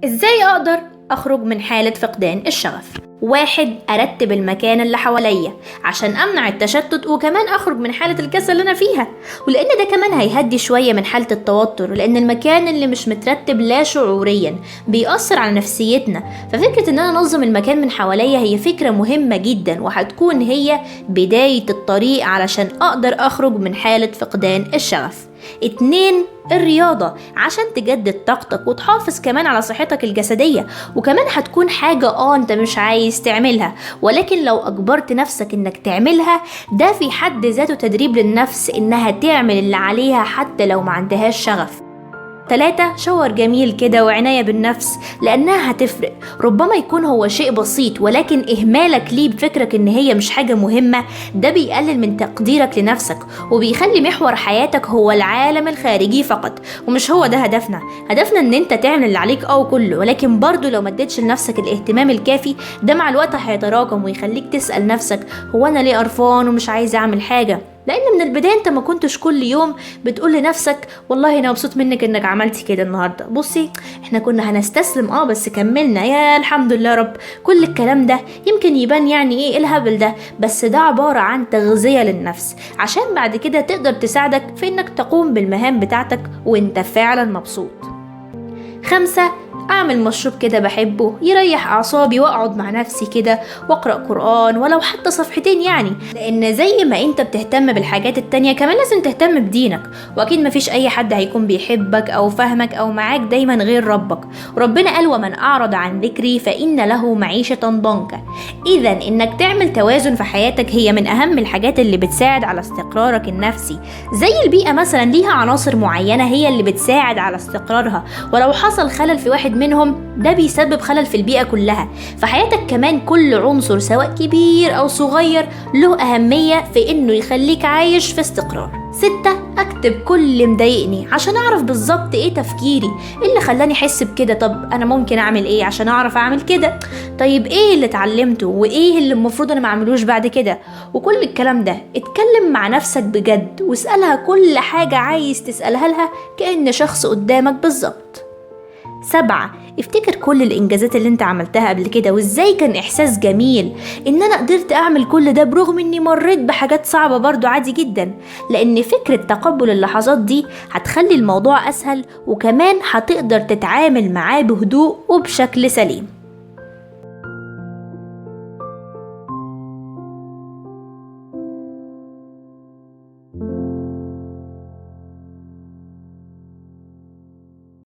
ازاي اقدر اخرج من حالة فقدان الشغف؟ 1، ارتب المكان اللي حواليا عشان امنع التشتت، وكمان اخرج من حالة الكسل اللي انا فيها، ولان ده كمان هيهدي شوية من حالة التوتر، لان المكان اللي مش مترتب لا شعوريا بيأثر على نفسيتنا. ففكرة ان انا انظم المكان من حواليا هي فكرة مهمة جدا، وهتكون هي بداية الطريق علشان اقدر اخرج من حالة فقدان الشغف. 2، الرياضة عشان تجدد طاقتك وتحافظ كمان على صحتك الجسدية، وكمان هتكون حاجة انت مش عايز تعملها، ولكن لو اجبرت نفسك انك تعملها ده في حد ذاته تدريب للنفس انها تعمل اللي عليها حتى لو ما عندهاش شغف. 3، شاور جميل كده وعناية بالنفس لأنها هتفرق. ربما يكون هو شيء بسيط، ولكن إهمالك ليه بفكرك إن هي مش حاجة مهمة ده بيقلل من تقديرك لنفسك، وبيخلي محور حياتك هو العالم الخارجي فقط، ومش هو ده هدفنا. هدفنا إن أنت تعمل اللي عليك كله، ولكن برضو لو ما اديتش لنفسك الاهتمام الكافي ده مع الوقت هيتراكم ويخليك تسأل نفسك هو أنا ليه قرفان ومش عايز أعمل حاجة؟ لأن من البداية أنت ما كنتش كل يوم بتقول لنفسك والله أنا مبسوط منك إنك عملتي كده النهاردة، بصي إحنا كنا هنستسلم بس كملنا، يا الحمد لله رب. كل الكلام ده يمكن يبان يعني إيه الهبل ده، بس ده عبارة عن تغذية للنفس عشان بعد كده تقدر تساعدك في إنك تقوم بالمهام بتاعتك وإنت فعلا مبسوط. 5، أعمل مشروب كده بحبه يريح أعصابي، وأقعد مع نفسي كده وأقرأ قرآن ولو حتى صفحتين يعني، لأن زي ما أنت بتهتم بالحاجات التانية كمان لازم تهتم بدينك، وأكيد مفيش أي حد هيكون بيحبك أو فهمك أو معاك دايما غير ربك. ربنا قال ومن أعرض عن ذكري فإن له معيشة ضنكا. إذا إنك تعمل توازن في حياتك هي من أهم الحاجات اللي بتساعد على استقرارك النفسي. زي البيئة مثلا ليها عناصر معينة هي اللي بتساعد على استقرارها، ولو حصل خلل في واحد منهم ده بيسبب خلل في البيئة كلها. فحياتك كمان كل عنصر سواء كبير أو صغير له أهمية في إنه يخليك عايش في استقرار. 6، أكتب كل اللي مضايقني عشان أعرف بالظبط إيه تفكيري، إيه اللي خلاني أحس بكده، طب أنا ممكن أعمل إيه عشان أعرف أعمل كده، طيب إيه اللي اتعلمته وإيه اللي المفروض أنا ما أعملوش بعد كده، وكل الكلام ده. اتكلم مع نفسك بجد واسألها كل حاجة عايز تسألها لها كأن شخص قدامك بالظبط. 7، افتكر كل الإنجازات اللي انت عملتها قبل كده وازاي كان إحساس جميل إن أنا قدرت أعمل كل ده برغم إني مريت بحاجات صعبة برضو عادي جدا، لأن فكرة تقبل اللحظات دي هتخلي الموضوع أسهل، وكمان هتقدر تتعامل معاه بهدوء وبشكل سليم.